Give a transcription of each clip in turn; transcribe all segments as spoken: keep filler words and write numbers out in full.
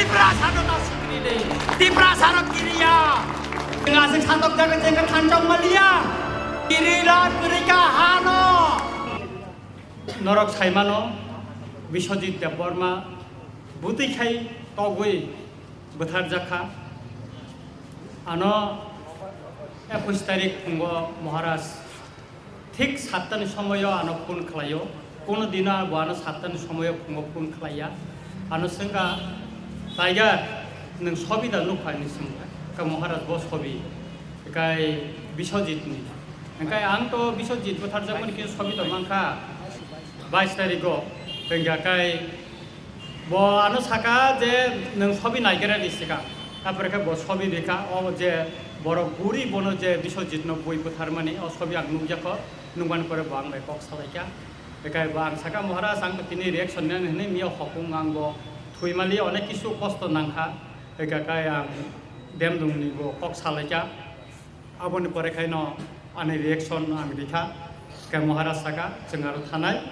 Tiprasa no ta sikri de. Tiprasa no kiriya. Aswk satok jaga jengka thanchok maliya. Kirila kirika hano. Norok saimano Biswajit Debbarma bwtwi khai togwi bwtharjakha. Ano ekush tarik phungo Maharaj thik sattani somoyo ano phone khlaio. Kono dino bo ano sattani somoyo phungo phone khlaiya. Ano swngkha, "Tiger, nwng sobi da nukha?" hinwi swngkha. Khe Maharaj bo sobi. Kai Biswajitni. Hingkai ang to Biswajit bwtharjakmani khe sobi tongmangkha bais tarigo. Hingka kai bo ano saka je nwng sobi naigra di sika. Apore khe bo sobi rikha, o je borok guri bono je Biswajitno bui bwtharmani, o sobi ang nukjakho, nukmani pore bo ang bai kok salaikha. Hingkai bo ang saka, "Maharaj, ang to tini reaction nani hinwi miya hopung ang bo thwimali onek kisu kosto nangkha." Hingka kai ang Demdungni bo kok salaikha. Aboni pore khaino ani reaction ang rikha. Khe Maharaj saka, "Chwng aro thanai."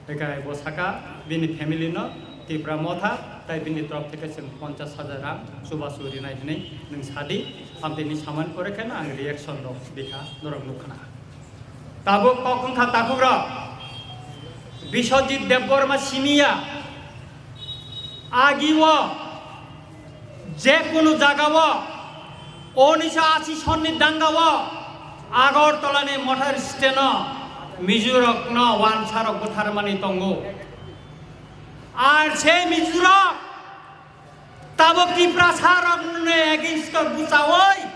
Hingke bo saka, bini family no Tipra Motha, tai bini torop theke chwng ponchash hajar rang chubachu rinai hinwi nwng sadi. Amtini samani pore khaino ang reaction rok rikha, norok nukha na. Tabuk kok wngkha takhuk rok. Biswajit Debbarma simiya. Agi o je kunu jaga o unisho ashi sonni danga o Agartala ni motor stand o Mizo rok no wansa rok bwtharmani tongo. Ar se Mizo rok tabuk Tiprasa rok ni against o bwchaui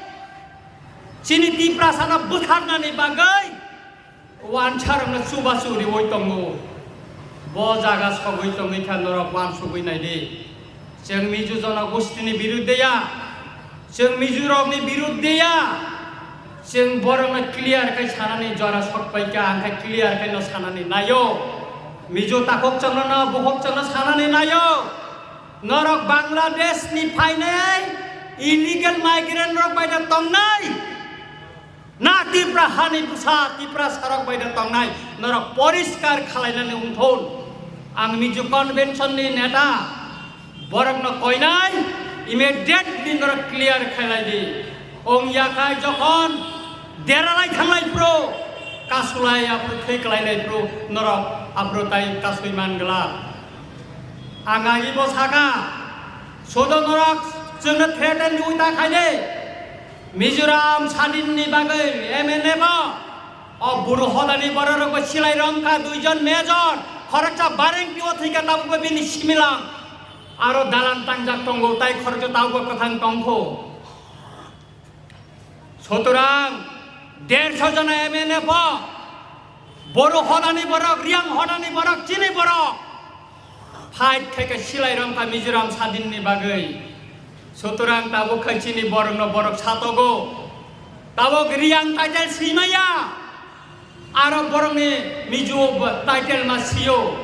chini Tiprasa no bwtharnani bagwi Wansarokno chubachu riui tongo. Bo jaga sogwi tongwi kha norok wansugwi nai di. Chwng Mizo jonogostini birudde ya, chwng Mizorokni birudde ya, chwng borokno clear khe sanani jora sokpai kha, ang khe clear khe no sanani naio. Mizo takhuk chwngno no bukhuk chwngno sanani naio. Norok Bangladeshni phainai illegal migrant rok bai da tongnai. Na Tipra hani bwsa, Tiprasa rok bai da tongnai, norok poriskar khalainani wngthun. Ang Mizo Convention ni neta, borokno koinai, immediately norok clear khailai di. Wng ya khai jokhon deralai thanglai phuru, kasulai aphuru thwi kwlainai phuru, norok aphuru tai kasui man glak. Ang agi bo saka, sodo norok chwngno threaten di uita khai de. Mizoram sadinni bagwi M N F o, o buru hodani bororokbo silai romkha, duijon major, khoroksa bareng tio thwikha, tabukbo bini similang aro dalan tangjak tongo, tai khoroksa tabukbo kwthang tongkho. Sutorang derso jona M N F o, Boru hodani borok, Riyang hodani borok, chini borok fight khaikha, silai romkha Mizoram sadinni bagwi. Sutorang tabuk khai chini borokno borok satogo. Tabuk Riyang title simaya. Aro borokni Mizo title ma sio.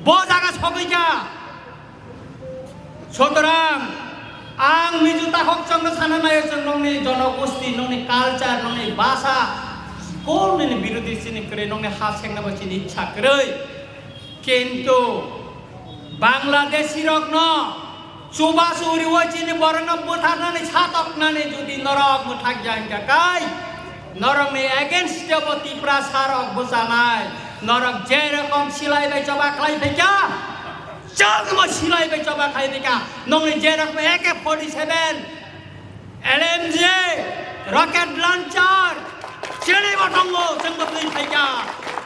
Bo jaga sogwikha. Sutorang, ang Mizo takhuk chwngno sana naio, chwng nokni jonogosti, nokni culture, nokni bhasha, kol nini birodhi chini kwrwi, nokni ha sengna bo chini ichha kwrwi. Kintu Bangladeshi rokno chubachu riwi chini borokno bwtharnani, satoknani jodi norok mwthakya hwnkha kai, norokni against o bo Tiprasa rok bwchanai. Norok je rokom silai bai choba khlai phaikha, chwngno silai bai choba khlai phaikha. Nokni je rokom A K forty seven, L M G, rocket launcher, chini bo tongo, chwngbo twi phaikha.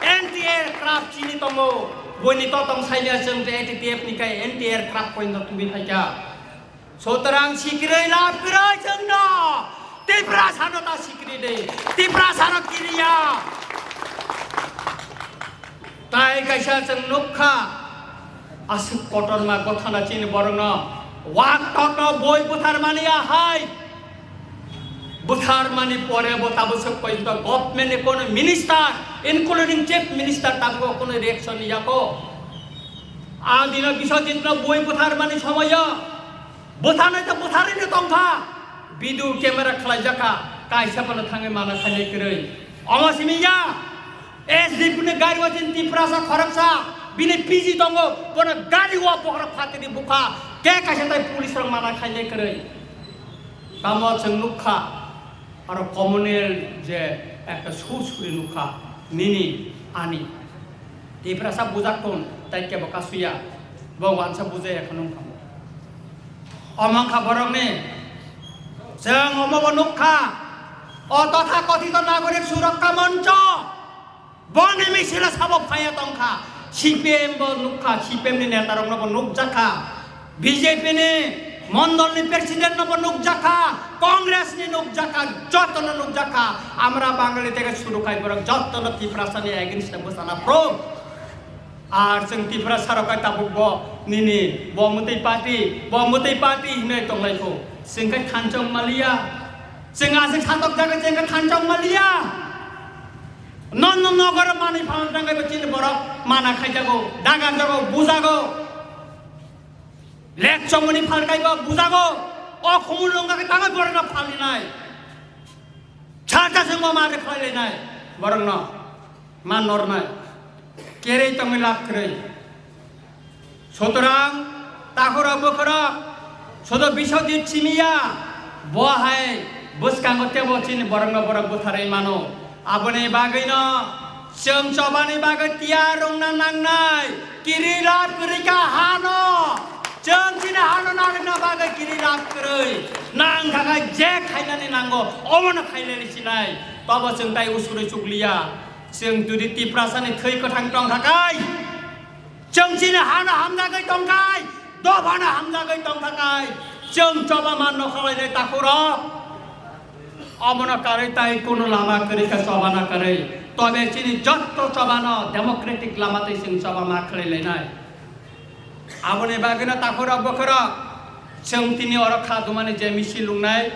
Anti aircraft chini tongo, buini totong sailiya chwng T T P F ni kai anti aircraft poino twi phaikha. Sutorang sikiroi lab kiroi chwngno Tiprasa no ta sikiri de, Tiprasa no kiriya. Tai kaisa chwng nukha, aswk kotorma gothana chini borokno, wak tokno boi bwtharmani ahai. Bwtharmani pore bo tabuk swk porjonto government ni kono minister, including chief minister, tabuk kono reaction yako. A dino Biswajitno boi bwtharmani somoyo bwtharnai to bwtharwi no tongkha, video camera khlaijakha, kaisa phano thangwi mana khainai kwrwi. Omo simi ya, S D P ni gari o chini Tiprasa khoroksa, bini P G tongo, bono gari o bokhorok phatidi bukha, Khe kaisa tai police rok mana khainai kwrwi. Tamo chwng nukha, aro communal je ekta su suri nukha, nini, ani. Tiprasa bujak tong, tai kebo kasuya, bo wansa bujai ekhano wngkha. Omo wngkha borokni, chwng omo bo nukha, o totha kothito nagorik surakka moncho. Boni misila sabo phaiya tongkha, C P M bo nukha, C P M ni netarokno bo nukjakha, B J P ni mondol ni president no bo nukjakha, Congress ni nukjakha, jotono nukjakha, amra Bangali theke suru khai borok jotono Tiprasa ni against bo sana pro. Ar chwng Tiprasa rok khai tabuk bo nini bo mwtwi party, bo mwtwi party hinwi tonglaikho, chwng khai thanchong maliya, chwng aswk satok jaga chwng khai thanchong maliya. Non non nogor manwi phalna tangwi bo chini borok mana khaijago, dagarjago, bujago. Lek chomoni phalkai bo bujago. O khumul longga khe tangwi borokno phalinai. Chata chwngbo ma rwkhlainai borokno. Ma nornai. Kerei tongwi lab kwrwi. Sutorang, takhorok bokhorok, sodo Biswajit simiya, bo hai bwskango tebo chini borokno borok bwtharwi mano. Aboni bagwino chwng chobani bagwi tiyar wngna nangnai, kiri lab kwrwi kha hano. Chwng chini hano narwkna bagwi kiri lab kwrwi. Nang kha kha je khainani nango, omono khainani sinai. Tobo chwng tai usurwi chukliya. Chwng jodi Tiprasani thwi kwthang tong kha kai, chwng chini hano hamjagwi tong kai, dophano hamjagwi tong kha kai, chwng choba manno khlainai takhorok. Omono karwi tai kunu lama kwrwi kha chobana kwrwi. Tobe chini jotto chobano democratic lama twi chwng choba ma khlai lainai. Aboni bagwino takhorok bokhorok chwng tini oro kha dumani je misil lungnai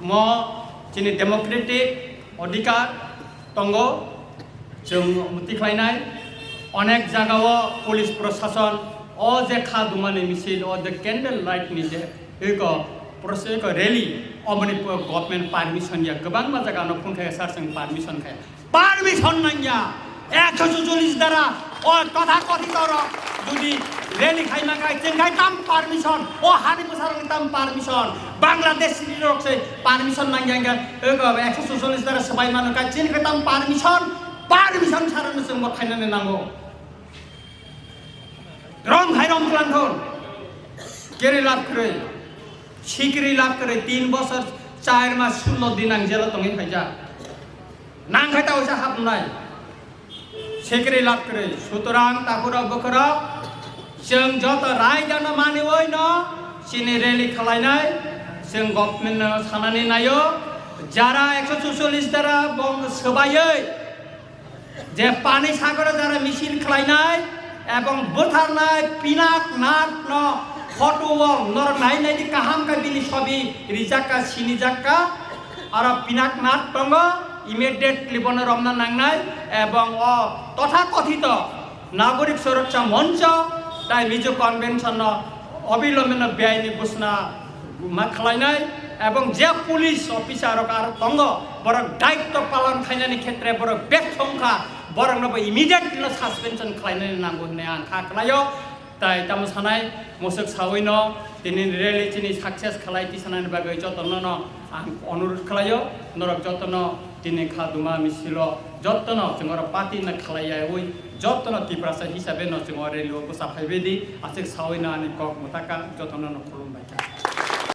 mo chini democratic odhikar tongo, chwng muti khlainai. Onek jagao police prosason o je kha dumani misil, o je candle light ni je eko process, eko rally, oboni government permission ya, kwbangma jaga no phone khe sar chwng permission khe. Permission nangya. Ekso sucholish dara o totha kothito rok jodi rally khaima khai, chwng khai tam permission, o hani bwsarokni tam permission, Bangladesh rok se permission nangya hwnkhe, ego ekso sucholish dara swbai mano khai, chini khai tam permission, permission sarano chwngbo khainani nango. Rom khai rom twlang thon. Kiri lab kwrwi. Sikiri lab kwrwi. Tin bosor char mas sullo din ang jelo tongwi phaijak. Nang khai ta usa hapnai. Sikiri lab kwrwi. Sutorang takhorok bokhorok. Chwng joto raidano maniwi no chini rally khlainai. Chwng government no sanani naio. Jara ekso sucholish dara bong swbaiwi. Je pani sagoro jara misil khlainai ebong bwtharnai Pinak Nath no photo o norok nai nai di kaham khe bini sobi rijak kha, sinijak kha. Aro Pinak Nath tongo, immediately bono romna nangnai ebong o totha kothito Nagorik Suraksha Moncho tai Mizo Convention no obilombe no beaini busna ma khlainai ebong je police officer rok aro tongo, borok daitto palon khainani khetre borok betho wngkha, borokno bo immediately no suspension khlainani nango hinwi ang kha khlaio. Tai tamo sanai, mosok sawi no tini rally chini success khlai tisanani bagwi jotono no ang onurut khlaio, norok jotono tini kha duma misilo jotono chwng oro party no khlai yaui jotono Tiprasa hisabe no chwng o rally o bwsa phaibai di, aswk sawi no ani kok mwtaka jotono no khulum bai kha.